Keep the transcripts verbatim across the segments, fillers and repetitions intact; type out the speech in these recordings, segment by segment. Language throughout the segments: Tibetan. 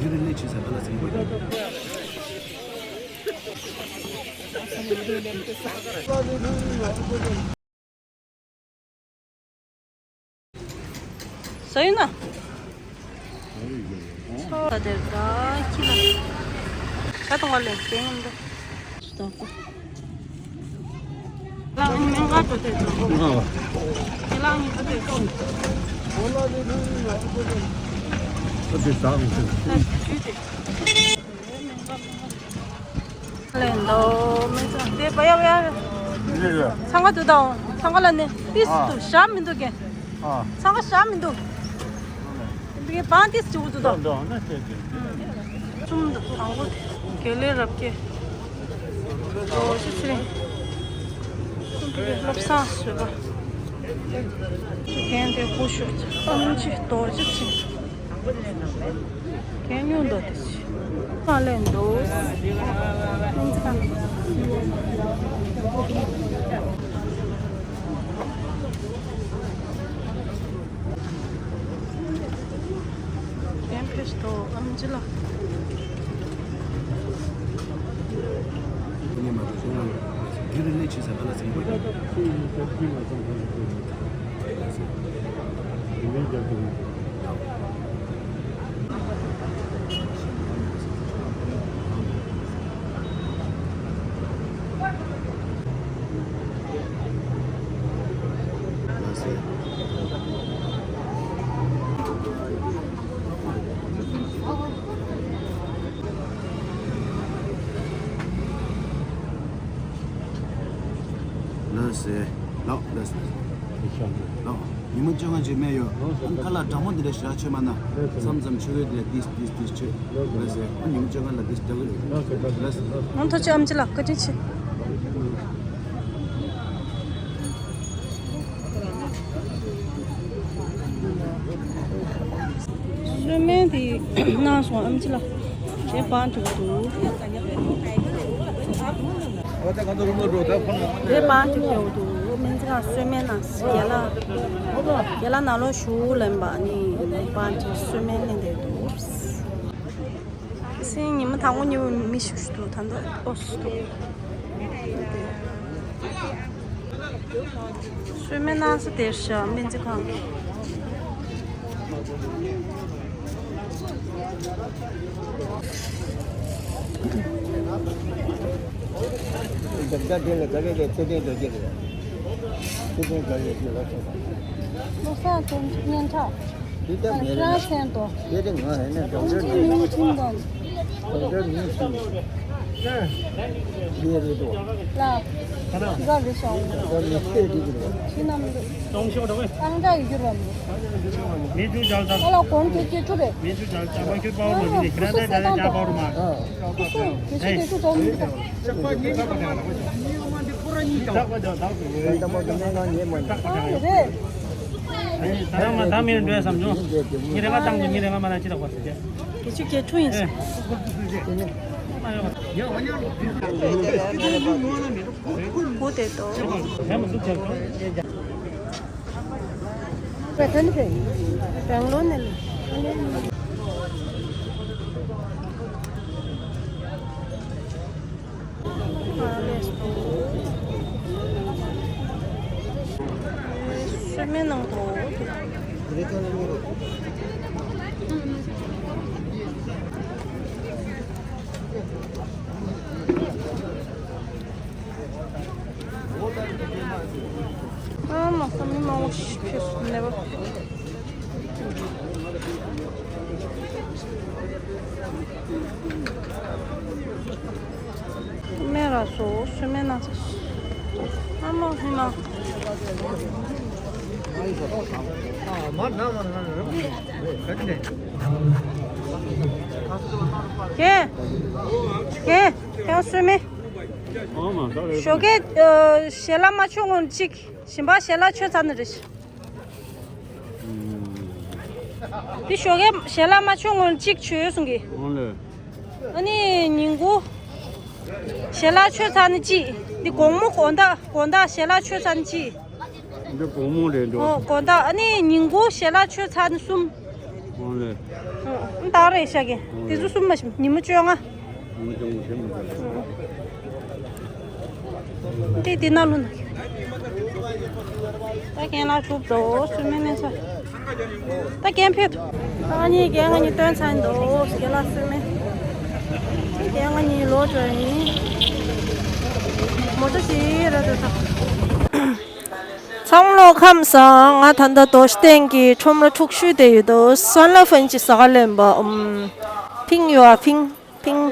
ཟ་ཡོད་ན། ཚོ་དེར་ག་ཁྱི་ལ། ཆ་གཏོང་བ་ལས་རྒན་ཡིན་འདུག་ཅི་ལྟ་གོ། ལག་ཉིན་ག་འགྲོ་དེ་འགྲོ། ཁྱི་ལག་ཉིན་ག་དེ་འགྲོ། ཨ་དེ་ཟ་མི་ཤེས། ད་དུས་དེ། ལེན་དོ་མི་ཚང་དེ་བ་ཡ་བ་ཡ། འཚང་ཁ་དུ་དང་འཚང་ཁ་ལ་ནི་ཏིས་དུ་ཞབས་མི་འདུག་གེ། འཚང་ཁ་ཞབས་མི་འདུག་འདི་གེ་བང་ཏིས་ཅུ་དུ་དང་། ཚུམ་དུ་དང་པོ་དེ་དགེ་ལེགས་རབ་རྒྱས། རྡོ་རྗེ་ཚེ་རིང་། གསུམ་དེ་གེ་བློ་བཟང་བཟོད་པ། རྒན་དེ་སྐུ་ཞབས་ཨམ་ཆི་རྡོ་རྗེ་ཚེ་རིང་། གན་ཉུང་འདོད་དེ་ཆི། མ་ལེན་འདུག་གན་ཕེ་ཤི་དོ་ཨམ་ཅི་ལ། ལགས་སེ། ལགས་ལགས་སེ། ལགས། ཉི་མ་བཅོ་ལྔ་ཅིག་སྨན་ཡོད། ཨ་ནི་ཁ་ལག་གྲང་མོ་འདི་འདྲ་ཞེ་དྲག་མཆོད་མ་གནང་། མཚམས་མཚམས་མཆོད་ཡོད་འདི་འདྲ་ཏིས་ཏིས་ཏིས་མཆོད། ལགས་སེ། ཨ་ཉི་མ་བཅོ་ལྔ་ལ་ཏིས་འདྲ་གི་རེད། ལགས་སེ། ལགས་སེ། ང་ཐོ་ཅི་ཨམ་ཅི་ལགས་བཀའ་དྲིན་ཆེ། གསོལ་སྨན་དེ་གནང་སོང་ཨམ་ཅི་ལགས། དེ་བང་དྲུག་འདུག་དེ་བང་དྲུག་འདུག་སྨན་རྩིས་ཁང་གསོལ་སྨན་གནང་། རྒན་ལགས། རྒན་ལགས་ནང་ལོགས་ཞུགས་ལབ་པ་ནི་བང་དྲུག་གསོལ་སྨན་ནི་འདི་འདུག་སེང་ཉི་མ་དང་པོ་ཉི་མ་མི་ཤུགས་ཤུགས་འདུག་ད་འདི་ཨོ་སི་འདུག་གསོལ་སྨན་གནང་ས་དེར་བཞག་སྨན་རྩིས་ཁང་། བདག་ཅག་དེ་ལ་ག་རེ་རེད། ཚེ་བརྟན་རྡོ་རྗེ་རེད། ཚེ་བརྟན་རྡོ་རྗེ་ཞིག་ལ་ཆོག་པ། བློ་བཟང་དོན་གཅིག་སྙན་གྲགས། དེ་ལྟ་མེད་རེད། ཁྱེད་རང་མཚན་ཏོ། དེ་དེ་ང་ཧེ་ན་ཌོག་ཊར་ནས། མིང་ཁྲིམས་དང་། ཌོག་ཊར་མིང་ཁྲིམས། ཡེ་རེད་དོ། ལ། ཁྱི་ག་རེ་ཤོང་། ད་མི་ཚེ་འགྲིག་གི་རེད། ཁྱི་རྣམས་འདུག་ཨང་གྲངས་ཡོད་རྒྱུ་རམ། མི་ཆུང་ཆགས་ས། ཨ་ལ་གོང་གི་སྐྱེ་ཆུ་རེད། མི་ཆུང་ཆགས་ས་མ་ཁྱོད་པའོ་མ་མི་ནི་ཁྱེད་རང་ད་ད་ད་ད་པའོ་རུ་མ། ཨ། ཁུ་སུ་གེ་ཤི་གེ་ཤུ་ཏོ་མི་ད། ད་མ་ད་མི་འདྲ་བསམ་བྱུང་། ཉི་རེ་ང་བཏང་དུ་ཉི་རེ་ང་མ་ན་ཅི་ལ་བར་ཟེར་ཏེ། གེ་ཤུ་གེ་ཁྲུ་ཡིན་ཟེར། ཨེ། ཨུ་དེ་ཏོ། བེ་ཐན་ཕེ། བེང་ལོར་ནས། སེ་མེ་ནང་དུ། ཨ་མ་ས་མི་མང་པོ་ཞིག་ཕེབས་སོང་། ནད་པ། སྨན་ར་སོ་སོ་སྨན་ན་ཚ། ཨ་མ་ཧི་མ། ཀེ། ཀེ། ཀེ་སོ་སྨན། ཞོགས་ཀས་ཞལ་ལག་མ་མཆོད་སྔོན་གཅིག་གཞན་པ་ཞལ་ལག་མཆོད་ཚར་ནི་རེད། འདི་ཞོགས་ཀས་ཞལ་ལག་མ་མཆོད་སྔོན་གཅིག་མཆོད་གསུང་གི། ཨོ་ལེ། ཨ་ནི་ཉིན་གུང་ཞལ་ལག་མཆོད་ཚར་ནི་གཅིག་འདི་དགོང་མོ་དགོང་དག་དགོང་དག་ཞལ་ལག་མཆོད་ཚར་ནི་གཅིག་འདི་དགོང་མོ་རེད་འགྲོ། ཨོ་དགོང་དག་ཨ་ནི་ཉིན་གུང་ཞལ་ལག་མཆོད་ཚར་ནི་གསུམ། ཨོ་ལེ། ཨོ། ད་རེད་ཤག་གི། དེ་ཚོ་གསུམ་མ་ཞིམ། ཉི་མ་བཅོ་ལྔ། དེ་དེ་ན་ལུ་ན། ད་རྒན་ལགས་ཤུབ་དོ་སུ་མེ་ནས་ས། ད་རྒན་ཕེབས་དོ། ད་ང་གཉིས་རྒན་ང་གཉིས་སྟོན་ཚར་འདུག་རྒན་ལགས་སུ་མེ། རྒན་ང་གཉིས་ལོ་གྲོན་ཡིན། མོ་ཊ་ཞིག་ར་འགྲོ་ཐག་ཚང་ལོ་ཁམས་བཟང་། ང་ད་ལྟ་རྡོ་ཤི་སྟེང་གི་ཁྲོམ་ར་འཁྲུག་ཤུལ་དེ་ཡོད་དོ། སོན་ལ་ཕན་གྱི་ཟ་ག་ལེན་པ། ཨུམ། ཕིང་ཡོ་ཨ་ཕིང་། ཕིང་།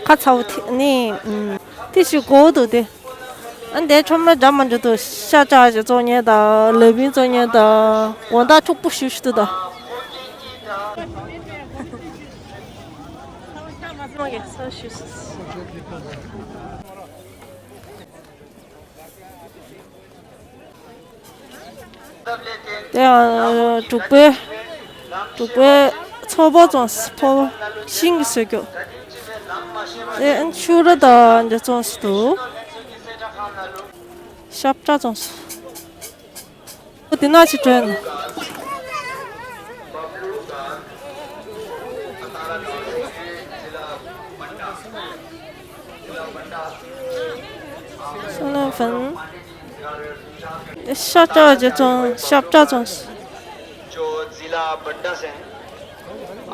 ཁ་ཚ་བོ་ཐི་ནི། ཨུམ། ཏི་ཞིག་གོ་འདུག་དེ། ཨ་འདའི་ཁྲོམ་ར་འདྲ་མ་འདྲ་འདུག་ཤ་ཅག་ཅིག་བཙོང་མཁན་དང་ལ་བིང་བཙོང་མཁན་དང་དགོང་དག་འཁྲུག་པོ་ཞུ་ཞུ་འདུག་ད། དེ་ཡང་འབྲུག་པའི། འབྲུག་པའི་ཚོགས་པ་བཙོང་སི་ཕོ་བ་ཤིང་གི་སོས་ཀྱོག་དེ་ཆུ་ར་དང་འདི་བཙོང་སི་འདུག་ཤབ་བྲ་བཙོང་སི། འོ་དེ་ན་ཅི་དྲན། སོན་ལ་ཕན། ཤ་ཅག་ཅེ་ཙོང་ཤ་བྲ་ཙོང་། जो जिला बंडा से हैं,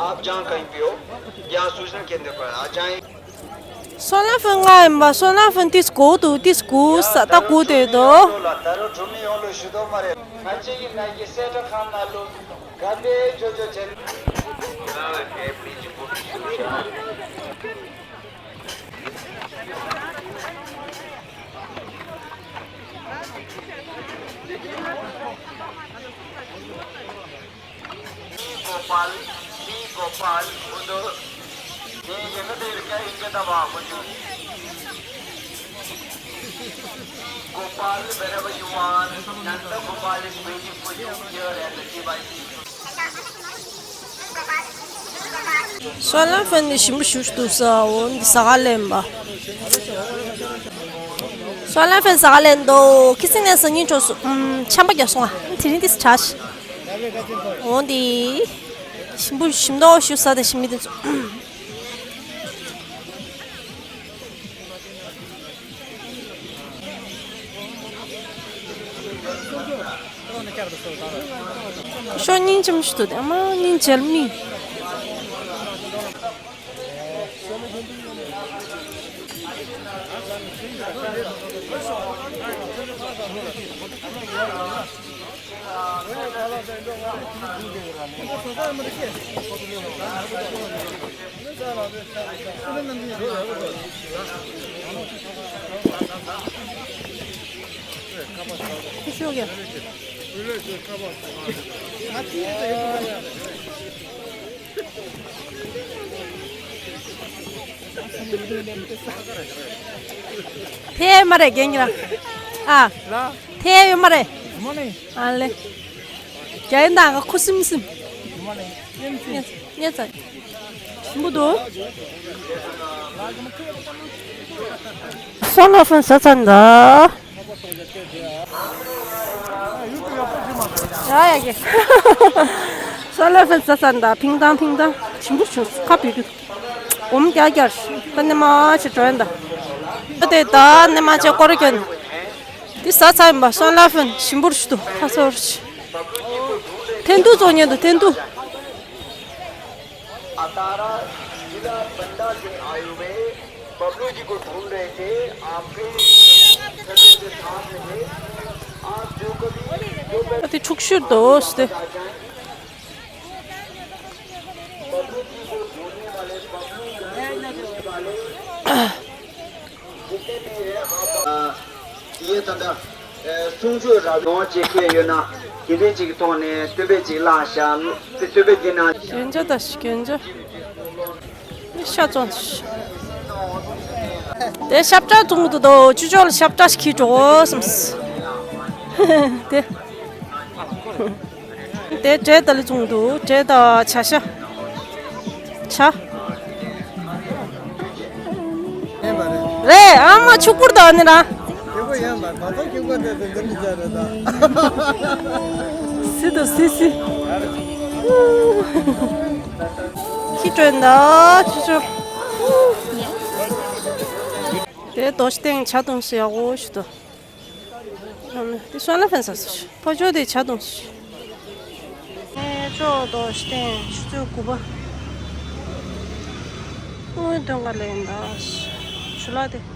आप जहाँ कहीं भी हो, यहाँ सूचना केंद्र पर आ जाएं। སོན་ལ་ཕན་ང་ཡིན་པ། སོན་ལ་ཕན་ཏིས་གོ་དུ་ཏིས་གུ་ས་ད་གུ་དེ་དོ། गोपाल, सी गोपाल, उधर ये जगह दे रखा है, इनके दबा को जो। Gopal, wherever you are, Nanda Gopal is waiting for you here at the T Y C. སོན་ལ་ཕན་ནི་ཞིམ་པོ་ཞུ་ཞུ་འདུག་ས། འོ་འདི་ཟ་ག་ལེན་པ། སོན་ལ་ཕན་ཟ་ག་ལེན་དོ། ཁི་སི་ནས་ས་ཉིན་འཕྲོ་སུ། ཨམ། ཆམ་པ་རྒྱག་སོང་ཨ། དེ་རིང་འདི་ས་ཆ་ཤི། འོ་འདི་ཞིམ་པོ་ཞིམ་མདོག་ཞུ་ས་དེ་ཞིམ་མི་དེ་ཚོ། ཤོ་སྙིང་རྗེ་མོ་ཞིག་འདུག་ཨ་མ་སྙིང་རྗེ་མི། ཕེ་མ་རེད་རྒན་གྱི་ར། ཨ། ལ། ཐལ་ཡོད་མ་རེད། མ་ནི། ཨ་ལེ། རྒྱ་ཡན་དང་ཁུ་སིམ་སིམ། མ་ནི། སེམས་སིམ། ཉེ་ཚ། ཞིམ་པོ་འདུག་སོ་ལོ་ཕན་ཟ་ཚར་འདུག་ཡ་ཡ་གི། སོ་ལོ་ཕན་ཟ་ཚར་འདུག་ཕིང་ཏང་ཕིང་ཏང་ཞིམ་པོ་བྱུང་ཁ་བུད་འདུག་འོམ་རྒྱག་རྒྱག་ད་ནི་མ་ཆེ་འགྲོ་ཡིན་ད། ད་དེ་ད་ནི་མ་ཆེ་སྐོར་གྱོན། འདི་ཟ་ཚ་ཡིན་པ། སོན་ལ་ཕུན་ཞིམ་པོར་ཞུ་དུ་ཁ་སོར་ཞུ། འཐེན་ཐུག་ཚོགས་ཉན་དུ་འཐེན་ཐུག अतारा जिला बंडा से आए हुए बबलू जी को ढूंढ रहे थे। आपके सदस्य साथ में थे। आप जो कभी जो དེ་འཁྲུག་ཤུར་དོ་སྟེ། ཡིན་ད་ལྟ་གསུང་ཆོས་ར་ཡོང་བྱེད་མཁན་ཡོད་ན་དེ་འདྲའི་ཅིག་ཐོག་ནས་སྟོན་པས་ཅིག་བླངས་བཞག་དེ་སྟོན་པས་འདི་ན། གྱོན་ཆ་ད་ཞིག་གྱོན་ཆ། ཤ་བཙོང་། དེ་ཤ་བཀྲ་བཙོང་དུ་དོ་ཅུ་ཅོག་ལ་ཤ་བཀྲ་ཞིག་འཁྱེར་འགྲོ་བསམ། དེ། དེ་འབྲས་དང་ལི་བཙོང་འདུག་འབྲས་དང་བྱ་ཤ། བྱ། རེད་ཨ་མ་ཆུ་ཁུར་དང་ནི་ར། སི་དང་སི་སི། ཀི་ཀྲོན་ད་ཆུ་ཆུ། དེ་རྡོ་ཤིང་སྟེང་ཇ་འཐུང་སི་ཡག་པོ་ཞིག་འདུག་དེ་སོན་ལ་ཕན་ས་སུ་ཤི། ཕོ་ཅོ་དེ་ཇ་འཐུང་སི་ཤི། ངས་ཅོག་རྡོ་ཤིང་སྟེང་ཆུ་ཚོད་དགུ་པ། དངུལ་དོན་ག་ལེན་ད། ཆུ་ལ་དེ།